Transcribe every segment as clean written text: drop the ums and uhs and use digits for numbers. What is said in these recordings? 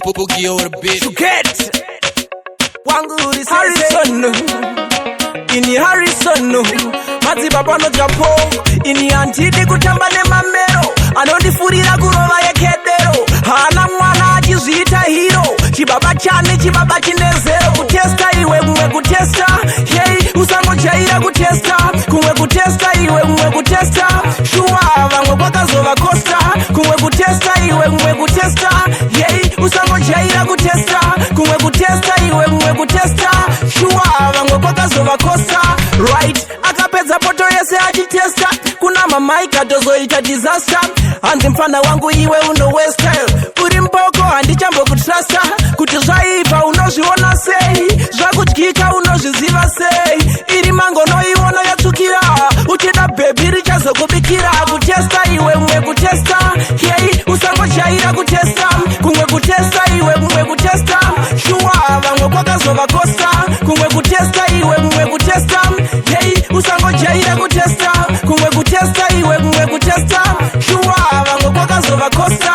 Boogie over the bitch. To get Wangu uri Harrison, ini Harrison, madzibaba anodya. Ini handidi kutamba nemamero anondifurira kurova yekedero. Haana mwana achizviita hero. Chibaba chane chibaba chine zero. Kutesta iwe, kumwe kutesta, hei, usangojaira kutesta. Kumwe kutesta iwe, kumwe kutesta, shuwa vamwe kwakazova kosta. Kumwe kutesta iwe, kumwe kutesta, yei, usangojaira kutesta. Kumwe kutesta iwe, kumwe kutesta, shuwa vamwe kwakazova kosta. Right, akapedza poto yese achitesta kuna mamaika, tozoita disaster. Hanzi mfana wangu iwe uno westyle uri mboko, handichambokutrusta. Kuti zvaibva unozviona sei? Zvakudyika unozviziva sei? Iri mangonoiona yatsvukira, uchida bhebhi richazokubikira. Kutesta iwe, kumwe kutesta, yei, usangojaira kutesta. Kumwe kutesta iwe, kumwe kutesta, shuwa vamwe kwakazova kosta. Kumwe kutesta iwe, kumwe kutesta, yei, usangojaira kutesta. Kumwe kutesta iwe, kumwe kutesta, shuwa vamwe kwakazova kosta.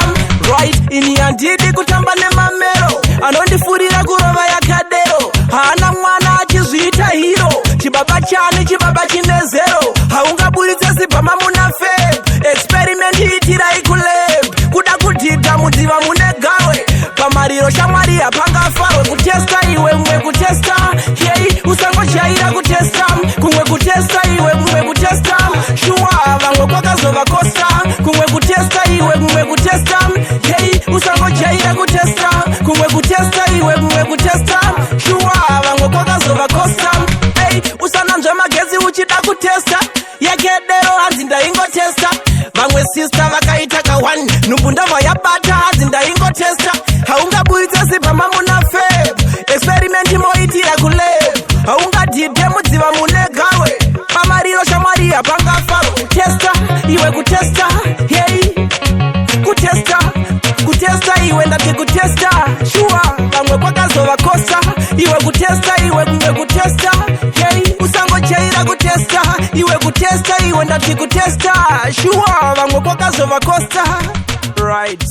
Right, ini handidi kutamba nemamero anondifurira kurova yakadero. Haana mwana achizviita hero. Chibaba chane chibaba chine zero. Haungaburitse zibhama muna Feb. Experiment itirai kulab. Kuda kudhidha mudziva mune gawe. Pamariro shamwari hapangafarwe. Kutesta iwe, kumwe kutesta, yei, usangojaira kutesta. Kumwe kutesta iwe, kumwe kutesta, shuwa vamwe kwakazova kosta. Kumwe kutesta iwe, kumwe kutesta, yei, usangojaira kutesta. Kumwe kutesta iwe, kumwe kutesta, shuwa vamwe kwakazova kosta. Ei, usananzva magetsi uchida kutesta yekedero. Hanzi ndaingotesta. Vamwe sista vakaita ka1 nhumbu ndabva yabata. Hanzi ndaingotesta. Haungaburitse zibhama muna Feb. Experiment moitira kulab. Haungadhidhe mudziva mune garwe. Pamariro shamwari hapangafaro. Kutesta iwe, kutesta, hei, kutesta, kutesta iwe, ndati kutesta, shuwa vamwe kwakazova kosta. Iwe kutesta iwe, kumwe kutesta, hei, usangojaira kutesta. Iwe kutesta iwe, ndati kutesta, shuwa vamwe kwakazova kosta. Right.